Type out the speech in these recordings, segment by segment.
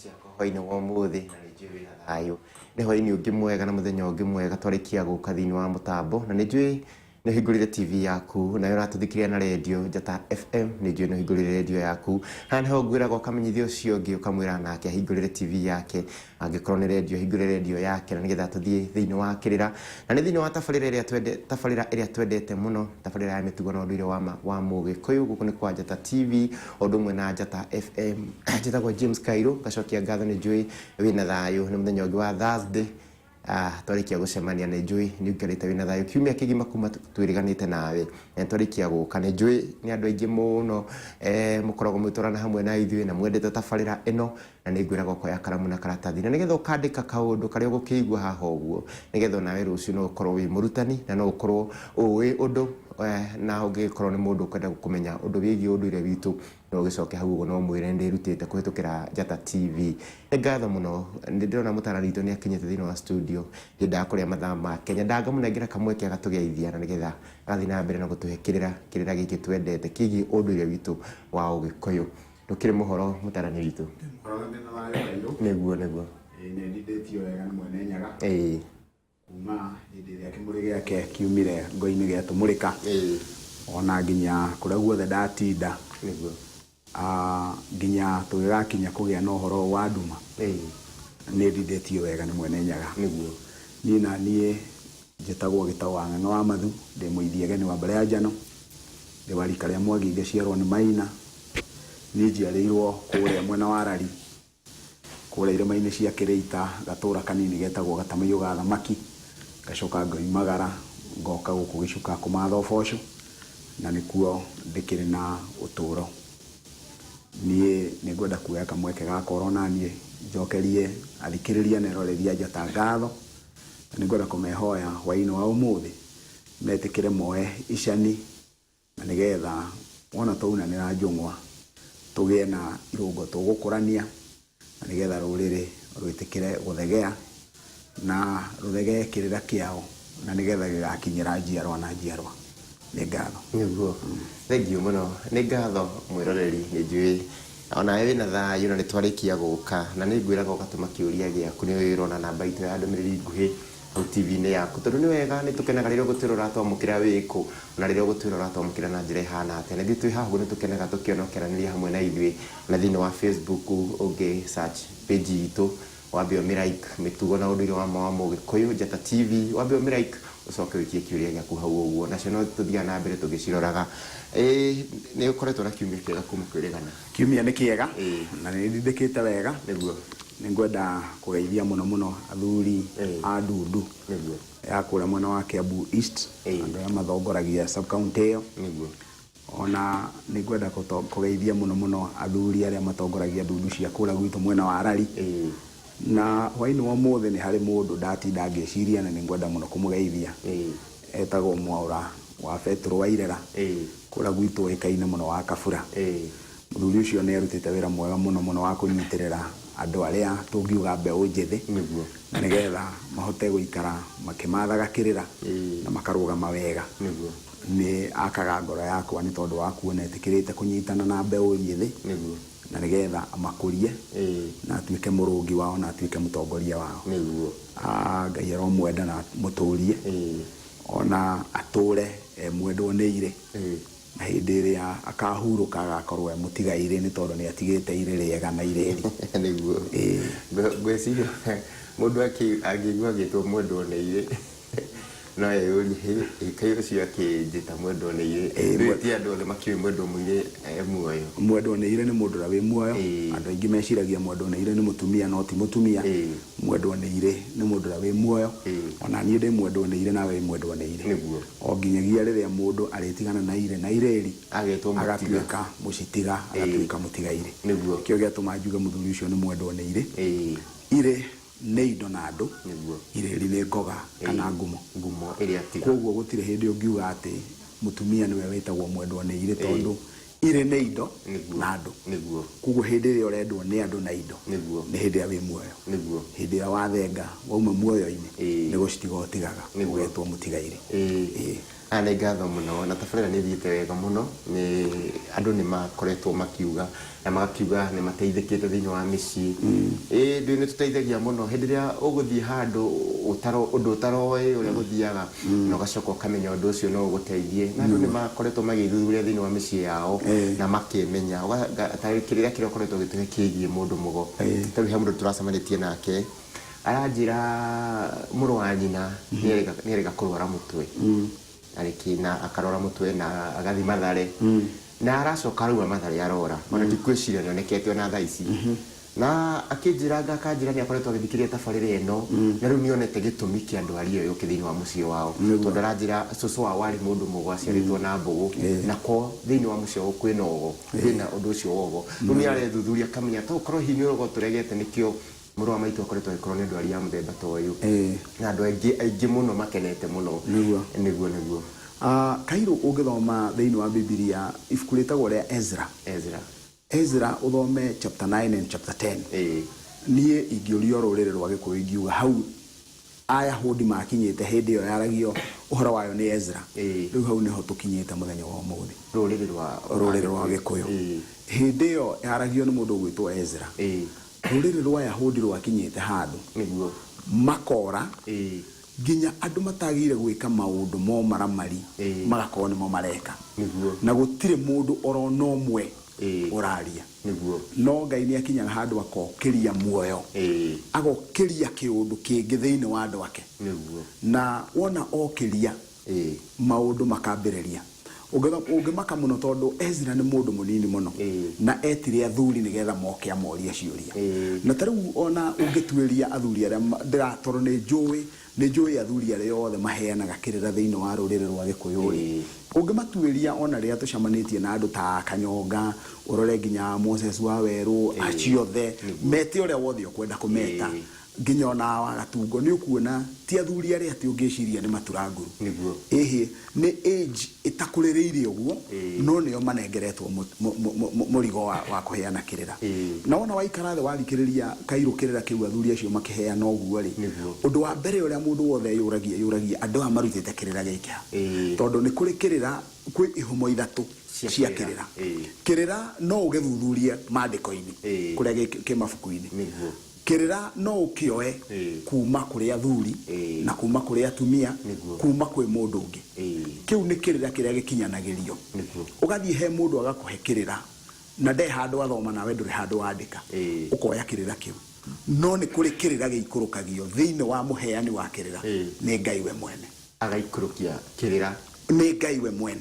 Ciakwa hwainĩ wa ũmũthĩ na nĩ njũĩ wĩna thayũ. Nĩ hwainĩ ũngĩ mwega na mũthenya ũngĩ mwega twarĩkia gũka thĩinĩ wa mũtambo na nĩ njũĩ nĩ ũhingũrire TV yaku nayo ũratũthikĩrĩria na rendio Njata FM, nĩ njũĩ nĩ ũhingũrire rendio yaku. Haha nĩho ngwĩraga ũkamenyithia ũcio ũngĩ ũkamwĩra nake ahingũrĩre TV yake, angĩkorwo nĩ rendio ahingũre rendio yake na nĩgetha tũthiĩ thĩinĩ wa kĩrĩra na nĩ thĩinĩ wa tabarĩra ĩrĩa twende, tabarĩra ĩrĩa twendete mũno, tabarĩra ya mĩtugo na ũndũire wa ma wa Mũgĩkũyũ. Gũkũ nĩ kwa Njata TV o ũndũ ũmwe na Njata FM. Njĩtagwo James Kairũ, ngacokia ngatho nĩ njũĩ wĩna thayũ. Nĩ mũthenya ũngĩ wa Thursday, twarĩkia gũcemania nĩ njũĩ nĩ ũikarĩte wĩna thayũ kiumia kĩgima kuma twĩrĩganĩte nawe na twarĩkia gũka. Nĩ njũĩ nĩ andũ aingĩ mũno mũkoragwo mũgĩtwarana hamwe na ithuĩ na mwendete tabarĩra ĩno, na nĩ ngwĩraga ũkoya karamu na karatathi na nĩgetha ũkandĩka kaũndũ karĩa ũgũkĩigua haha ũguo, nĩgetha onawe rũciũ no ũkorwo wĩ mũrutani na no ũkorwo ũĩ ũndũ, na ũngĩgĩkorwo nĩ mũndũ ũkwenda kũmenya ũndũ wĩgiĩ ũndũire witũ no ũgĩcoke hau ũguo no ũmwĩre nĩ ndĩrutĩte kũhĩtũkĩra Njata TV. Nĩ ngatho mũno, nĩ ndĩrona mũtaarani witũ nĩ akinyĩte thĩinĩ wa studio, ndiendaga kũrĩa mathaa make, nyendaga ngamũnengera kamweke agatũgeithia na nĩgetha agathiĩ na mbere na gũtũhe kĩrĩra, kĩrĩra gĩkĩ twendete kĩgiĩ ũndũire witũ wa Ũgĩkũyũ. Ndũkĩrĩ mũhoro mũtarani witũ? Ndĩ mũhoro na ndĩna thayũ Kairũ. Nĩguo nĩguo. Ĩĩ nĩ ndindĩtio wega nĩ mwene Nyaga. Ĩĩ. Kuma hĩndĩ ĩrĩa kĩmũrĩ gĩake kiumire ngo-inĩ gĩatũmũrĩka. Ĩĩ. Ona nginya kũrĩa guothe ndatinda. Nĩguo. Nginya tũgĩgakinya kũgĩa na ũhoro ũyũ wa nduma. Ĩĩ. Nĩ ndindĩtio wega nĩ mwene Nyaga. Nĩguo. Niĩ na niĩ njĩtagwo Gĩtaũ wa Ng'ang'a wa Mathu, ndĩ mũithiegeni wa mbarĩ ya Njano, ndĩ wa rika rĩa Mwangi ngĩciarwo nĩ Maina. Niĩ njiarĩirwo kũrĩa mwena wa Rari, kũrĩa irĩma-inĩ cia Kĩrĩita, gatũra kanini getagwo Gatamaiyũ ga Thamaki, ngacoka ngoimagara ngoka gũkũ Gĩcuka kũmatha ũboco, na nĩkuo ndĩkĩrĩ na ũtũro. Niĩ nĩngwenda kuoya kamweke gaka oro naniĩ njokerie athikĩrĩria na eroreri a Njata ngatho, na nĩngwenda kũmehoya hwaĩ-inĩ wa ũmũthĩ metĩkĩre moe icani Na nĩ getha wona twaunanĩra njũng'wa tũgĩe na irũngo tũgũkũrania, na nĩ getha rũrĩrĩ rwĩtĩkĩre gũthegea, na rũthegee kĩrĩra kĩao, na nĩ getha gĩgakinyĩra njiarwa na njiarwa. Nĩ ngatho. Nĩguo. Thengiũ mũno. Nĩ ngatho mwĩroreri, nĩ njũĩ onawe wĩna thayũ na nĩ twarĩkia gũka. Na nĩ ngwĩraga ũgatũma kĩũria gĩaku, nĩ ũrona namba itũ ya ndũmĩrĩri nguhĩ hau TV-inĩ yaku. Tondũ nĩ wega nĩ tũkenaga rĩrĩa ũgũtwĩra ũratwamũkĩra wĩ kũ, ona rĩrĩa ũgũtwĩra ũratwamũkĩra na njĩra ĩhana atĩa. Na ithuĩ twĩ haha ũguo nĩ tũkenaga tũkĩona ũkĩaranĩria hamwe na ithuĩ. Na thĩinĩ wa Facebook ũngĩ search page itũ, wambe ũmĩ like, Mĩtugo na Ũndũire wa Ma wa Mũgĩkũyũ, Njata TV, wambe ũmĩ like, ũcoke ũikie kĩũria gĩaku hau ũguo. Nacio no tũthiaga na mbere tũgĩciroraga. Ĩĩ nĩ ũkoretwo na kiumia kĩega kuma kwĩrĩgana? Kiumia nĩ kĩega na nĩ ndindĩkĩte wega. Nĩguo. Nĩ ngwenda kũgeithia mũno mũno athuri a ndundu ya kũrĩa mwena wa Kiambu East, andũ arĩa mathongoragia sub county ĩyo. Ona nĩ ngwenda kũgeithia mũno mũno athuri arĩa matongoragia ndundu cia kũrĩa gwitũ mwena wa Rari. Na hwainĩ wa ũmũthĩ nĩ harĩ mũndũ ndatinda ngĩciria na nĩ ngwenda mũno kũmũgeithia. Etagwo Mwaũra wa Betũrũ wa Irera, kũrĩa gwitũ ũĩkaine mũno wa Kabura. Mũthuri ũcio nĩ arutĩte wĩra mwega mũno mũno wa kũnyitĩrĩra andũ arĩa tũngiuga mbeũ njĩthĩ, na nĩgetha mahote gũikara makĩmathaga kĩrĩra na makarũgama wega. Nĩ akaga ngoro yakwa nĩ tondũ wa kuona etĩkĩrĩte kũnyitana na mbeũ njĩthĩ, na nĩgetha amakũrie na atuĩke mũrũngi wao na atuĩke mũtongoria wao. Ngai aromwenda na amũtũrie, ona atũre e mwendwo nĩ irĩ. Na hĩndĩ ĩrĩa akahurũka agakorwo e mũtigairĩ nĩ tondũ nĩ atigĩte irĩ rĩega na irĩri. Nĩguo. Ĩĩ. Ngwĩciria mũndũ angĩigua agĩtwo mwendwo nĩ irĩ no eyũrie hĩ kaĩ ũcio akĩnjĩta mwendwo nĩ irĩ. Rĩu ti andũ othe makĩũĩ mwendwo mũirĩ e muoyo. Mwendwo nĩ irĩ nĩ mũndũ ũrĩa wĩ muoyo. Andũ aingĩ meciragia mwendwo nĩ irĩ nĩ mũtumia no ti mũtumia. Mwendwo nĩ irĩ nĩ mũndũ ũrĩa wĩ muoyo. Ona niĩ ndĩ mwendwo nĩ irĩ nawe wĩ mwendwo nĩ irĩ. Nĩguo. O nginyagia rĩrĩa mũndũ arĩtigana na irĩ na irĩri, Agetwo mũtiga. agatuĩka mũcitiga, agatuĩka mũtigairĩ. Nĩguo. Nĩkĩo gĩatũma njuge mũthuri ũcio nĩ mwendwo nĩ irĩ. Irĩ nĩ indo na andũ, Nĩguo. irĩri nĩ ngoga kana ngumo. Ngumo ĩrĩa atiga. Kwoguo gũtirĩ hĩndĩ ũngiuga atĩ mũtumia nĩwe wĩtagwo mwendwo nĩ irĩ tondũ irĩ nĩ indo na andũ. Nĩguo. Kwoguo hĩndĩ ĩrĩa ũrendwo nĩ andũ na indo, Nĩguo. nĩ hĩndĩ ĩrĩa wĩ muoyo. Nĩguo. Hĩndĩ ĩrĩa wathenga wauma muoyo-inĩ, nĩ gũcitiga ũtigaga, Nĩguo. ũgetwo mũtigairĩ. Nĩ ngatho mũno na tabarĩra nĩ ĩthiĩte wega mũno nĩ andũ nĩ makoretwo makiuga na magakiuga nĩ mateithĩkĩte thĩinĩ wa mĩciĩ. Ĩĩ ndũĩ nĩ tũteithagia mũno hĩndĩ ĩrĩa ũgũthiĩ handũ ũndũ ũtaroĩ ũrĩa gũthiaga na ũgacoka ũkamenya ũndũ ũcio no ũgũteithie. Na andũ nĩ makoretwo magĩthuthuria thĩinĩ wa mĩciĩ yao na makemenya. Ta kĩrĩra kĩrĩa ũkoretwo ũgĩtũhe kĩgiĩ mũndũ mũgo. Ta rĩu he mũndũ tũracemanĩtie nake aranjĩra mũrũ wa nyina nĩ erĩga kũrwara mũtwe. Arĩki na akarwara mũtwe na agathiĩ Mathare na aracoka arauma Mathare arora ona ndikwĩciria nĩonekete ona thaa ici. Na akĩnjĩranga akanjĩra nĩ akoretwo agĩthikĩrĩria tabarĩra ĩno na rĩu nĩonete gĩtũmi kĩa ndwari ĩyo yũke thĩinĩ wa mũciĩ wao. Tondũ aranjĩra cũcũ wao arĩ mũndũ mũgo aciarĩtwo na mbũgũ na ko thĩinĩ wa mũciĩ wao kwĩna ũgo, kwĩna ũndũ ũcio wa ũgo. Rĩu nĩ arethuthuria akamenya to ũkorwo hihi nĩ ũrogo tũregete nĩkĩo mũrũ wa maitũ akoretwo agĩkorwo nĩ ndwari ya mũthemba ta ũyũ. Na andũ aingĩ aingĩ mũno makenete mũno. Nĩguo. Nĩguo nĩguo. Kairũ ũngĩthoma thĩinĩ wa Bibilia ibuku rĩtagwo rĩa Ezra. Ezra. Ezra ũthome chapter 9 and chapter 10. Niĩ ingĩũrio rũrĩrĩ rwa Gĩkũyũ ingiuga hau Ayahudi makinyĩte hĩndĩ ĩyo yaragio ũhoro wayo nĩ Ezra. Rĩu hau nĩho tũkinyĩte mũthenya wa ũmũthĩ. Rũrĩrĩ rwa Rũrĩrĩ rwa Gĩkũyũ. Hĩndĩ ĩyo yaragio nĩ mũndũ ũgwĩtwo Ezra. Rũrĩrĩ rwa Ayahudi rwakinyĩte handũ. Nĩguo. Makora. Nginya andũ matagĩrĩire gwĩka maũndũ ma ũmaramari magakorwo nĩmo mareka. Nĩguo. Na gũtirĩ mũndũ oro na ũmwe ũraria. Nĩguo. No Ngai nĩ akinyaga handũ akokĩria muoyo. Agokĩria kĩũndũ kĩngĩ thĩinĩ wa andũ ake. Nĩguo. Na wona okĩria, maũndũ makambĩrĩria. Ũngĩmaka mũno tondũ Ezra nĩ mũndũ mũnini mũno. Na etire athuri nĩgetha moke amorie ciũria. Na ta rĩu ona ũngĩtuĩria athuri arĩa ndĩra tondũ nĩ njũĩ nĩ njũĩ athuri arĩa othe maheanaga kĩrĩra thĩinĩ wa rũrĩrĩ rwa Gĩkũyũ rĩ. Ũngĩmatuĩria ona rĩrĩa tũcemanĩtie na andũ ta Kanyonga, ũrore nginya Moses Wawerũ, acio othe, mete ũrĩa wothe ũkwenda kũmeta. Nginya ona wa Gatungo nĩ ũkuona ti athuri arĩa atĩ ũngĩciria nĩ matura nguru. Nĩguo. Ĩhĩ, nĩ age ĩtakũrĩrĩire ũguo, no nĩo manengeretwo mũrigo wa kũheana kĩrĩra. Na wona waikara thĩ wathikĩrĩria kairũ kĩrĩra kĩu athuri acio makĩheana ũguo rĩ, ũndũ wa mbere ũrĩa mũndũ wothe eyũragia eyũragia andũ aya marutĩte kĩrĩra gĩkĩ ha? Tondũ nĩ kũrĩ kĩrĩra, kwĩ ihumo ithatũ cia kĩrĩra. Kĩrĩra no ũgĩthuthurie maandĩko-inĩ kũrĩa kĩ mabuku-inĩ. Kĩrĩra no ũkĩoe kuuma kũrĩ athuri na kuuma kũrĩ atumia, kuuma kwĩ mũndũ ũngĩ. Kĩu nĩ kĩrĩra kĩrĩa gĩkinyanagĩrio. Ũgathiĩ he mũndũ agakũhe kĩrĩra na nde handũ athoma nawe ndũrĩ handũ wandĩka, ũkoya kĩrĩra kĩu. No nĩ kũrĩ kĩrĩra gĩikũrũkagio thĩinĩ wa mũheani wa kĩrĩra, nĩ Ngai we mwene. Agaikũrũkia kĩrĩra. Nĩ Ngai we mwene.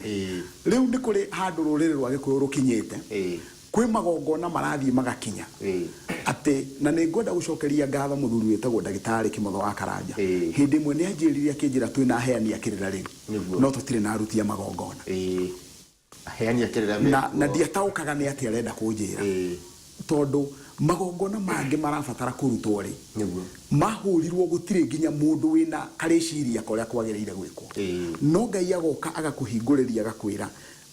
Rĩu nĩ kũrĩ handũ rũrĩrĩ rwa Gĩkũyũ rũkinyĩte, kwĩ magongona marathiĩ magakinya, atĩ, na nĩ ngwenda gũcokeria ngatho mũthuri wĩtagwo Ndagĩtarĩ Kĩmotho wa Karanja. Hĩndĩ ĩmwe nĩ anjĩrire akĩnjĩra twĩna aheani a kĩrĩra rĩu, no tũtirĩ na aruti a magongona. Aheani a kĩrĩra Na, mekuo. na ndiataũkaga nĩ atĩa arenda kũnjĩra. Tondũ magongona mangĩ marabatara kũrutwo rĩ, mahũrirwo gũtirĩ nginya mũndũ wĩna karĩciria ka ũrĩa kwagĩrĩire gwĩkwo. No Ngai agoka agakũhingũrĩria agakwĩra,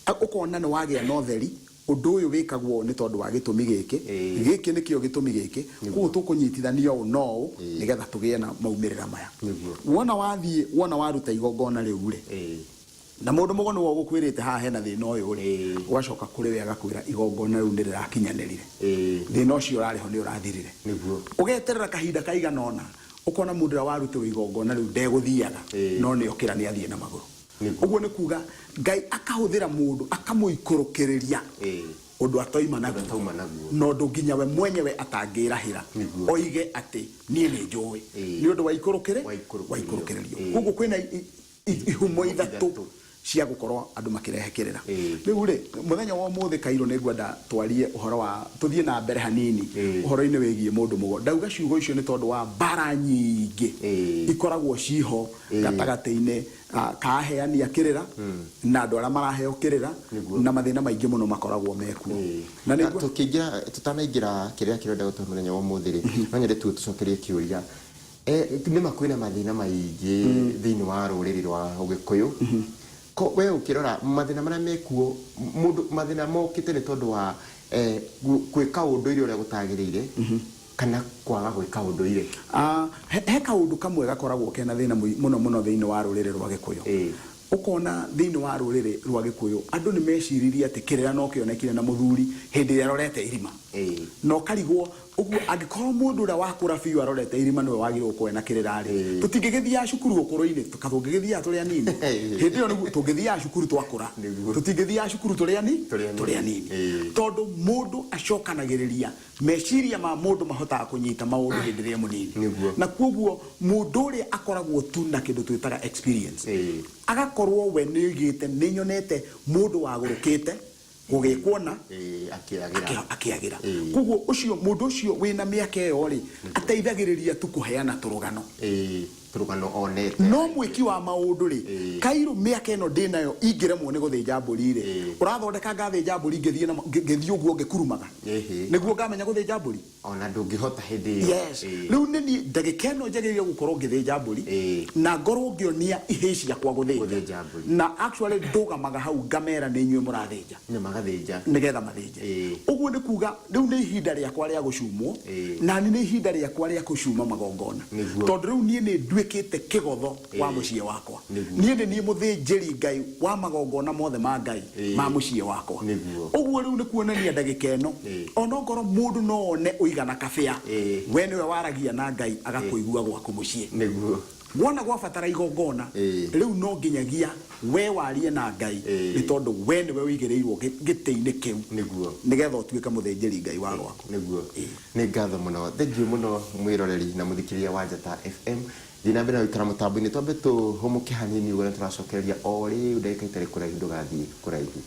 ũkona nĩ wagĩa na ũtheri, ũndũ ũyũ wĩkagwo ũũ nĩ tondũ wa gĩtũmi gĩkĩ, gĩkĩ nĩkĩo gĩtũmi gĩkĩ, koguo tũkũnyitithania ũũ na ũũ nĩgetha tũgĩe na maumĩrĩra maya. Wona wathiĩ, wona waruta igongona rĩu rĩ, na mũndũ mũgo nĩwe ũgũkwĩrĩte haha hena thĩna ũyũ rĩ, ũgacoka kũrĩ we agakwĩra igongona rĩu nĩ rĩrakinyanĩrire, thĩna ũcio ũrarĩ ho nĩ ũrathirire. Ũgeterera kahinda kaigana ũna, ũkona mũndũ ũrĩa warutĩrwo igongona rĩu ndegũthiaga, no nĩ okĩra nĩ athiĩ na magũrũ. Ũguo nĩ kuga Ngai akahũthĩra mũndũ akamũikũrũkĩrĩria ũndũ atoima naguo, na ũndũ nginya we mwenyewe atangĩrahĩra oige atĩ niĩ nĩ njũĩ nĩ ũndũ waikũrũkĩrĩrio. Koguo kwĩna ihumo ithatũ cia gũkorwo andũ makĩrehe kĩrĩra. Rĩu rĩ, mũthenya wa ũmũthĩ Kairũ nĩ ngwenda twarie ũhoro wa, tũthiĩ na mbere hanini ũhoro-inĩ wĩgiĩ mũndũ mũgo. Ndauga ciugo icio nĩ tondũ wa mbara nyingĩ ikoragwo ciho gatagatĩ-inĩ ka aheani a kĩrĩra na andũ arĩa maraheo kĩrĩra na mathĩna maingĩ mũno makoragwo mekuo. Na tũkĩingĩra, tũtanaingĩra kĩrĩra kĩrĩa ũrenda gũtũhe mũthenya wa ũmũthĩ rĩ, no nyende tu ũtũcokerie kĩũria. Nĩ ma kwĩna mathĩna maingĩ thĩinĩ wa rũrĩrĩ rwa Ũgĩkũyũ. Ko we ũkĩrora mathĩna marĩa mekuo, mũndũ mathĩna mokĩte nĩ tondũ wa gwĩka ũndũire ũrĩa gũtagĩrĩire kana kwaga gwĩka ũndũire? He kaũndũ kamwe gakoragwo kena thĩna mũno mũno thĩinĩ wa rũrĩrĩ rwa Gĩkũyũ. Ũkona thĩinĩ wa rũrĩrĩ rwa Gĩkũyũ andũ nĩ meciririe atĩ kĩrĩra no kĩonekire na mũthuri hĩndĩ ĩrĩa arorete irima. Na ũkarigwo ũguo angĩkorwo mũndũ ũrĩa wakũra biũ arorete irima nĩwe wagĩrĩirwo gũkorwo ena kĩrĩra rĩ, tũtingĩgĩthiaga cukuru ũkũrũ-inĩ, ka tũngĩgĩthiaga tũrĩ anini? Hĩndĩ ĩyo nĩguo tũngĩthiaga cukuru twakũra, tũtingĩthiaga cukuru tũrĩ ani, tũrĩ anini. Tondũ mũndũ acokanagĩrĩria Meciria ma mũndũ mahotaga kũnyita maũndũ hĩndĩ ĩrĩa e mũnini. Nĩguo. Na kwoguo mũndũ ũrĩa akoragwo tu na kĩndũ twĩtaga experience. Ĩĩ. Agakorwo we nĩoigĩte nĩnyonete mũndũ wagũrũkĩte gũgĩkwo na Ĩĩ, akĩagĩra. akĩagĩra. Ĩĩ. Kwoguo ũcio mũndũ ũcio wĩna mĩaka ĩyo rĩ, ateithagĩrĩria tu kũheana tũrũgano. Ĩĩ. Tũrũgano onete. No mwĩki wa maũndũ rĩ, Ĩĩ. kairũ mĩaka ĩno ndĩnayo ingĩremwo nĩ gũthĩnja mbũri rĩ, Ĩĩ. ũrathondeka ngathĩnja mbũri ngĩthiĩ na ngĩthiĩ ũguo ngĩkurumaga? Ĩhĩ. Nĩguo ngamenya gũthĩnja mbũri? Ona ndũngĩhota hĩndĩ ĩyo. Yes. Ĩĩ. Rĩu nĩ niĩ ndagĩka ĩno njagĩrĩire gũkorwo ngĩthĩnja mbũri Ĩĩ. na ngorwo ngĩonia ihĩĩ ciakwa gũthĩnja. Gũthĩnja mbũri. Na actually ndũgamaga hau ngamera nĩ inyuĩ mũrathĩnja. Na magathĩnja. Nĩgetha mathĩnje. Ĩĩ. Ũguo nĩ kuga rĩu nĩ ihinda rĩakwa rĩa gũcumwo Ĩĩ. na nĩ ihinda rĩakwa rĩa kũcuma magongona. Nĩguo. Tondũ rĩu niĩ nĩ nduĩkĩte kĩgotho wa Ĩĩ. mũciĩ wakwa. Nĩguo. Niĩ nĩ niĩ mũthĩnjĩri Ngai wa magongona mothe ma Ngai Ĩĩ. ma mũciĩ wakwa. Nĩguo. Ũguo rĩu nĩ kuonania ndagĩka ĩno Ĩĩ. onokorwo mũndũ no one ũigana kabĩa Ĩĩ. we nĩwe waragia na Ngai agakũigua gwaku mũciĩ. Nĩguo. Wona gwabatara igongona Ĩĩ. rĩu no nginyagia we warie na Ngai Ĩĩ. nĩ tondũ we nĩwe ũigĩrĩirwo gĩtĩ-inĩ kĩu Nĩguo. nĩgetha ũtuĩke mũthĩnjĩri Ngai wa gwaku. Nĩguo. Ĩĩ. Nĩ ngatho mũno. Thengiũ mũno mwĩroreri na mũthikĩrĩria wa Njata FM. Thiĩ na mbere na gũikara mũtambo-inĩ twambe tũhũmũke hanini ũguo na tũracokereria o rĩu ndagĩka itarĩ kũraihu ndũgathiĩ kũraihu.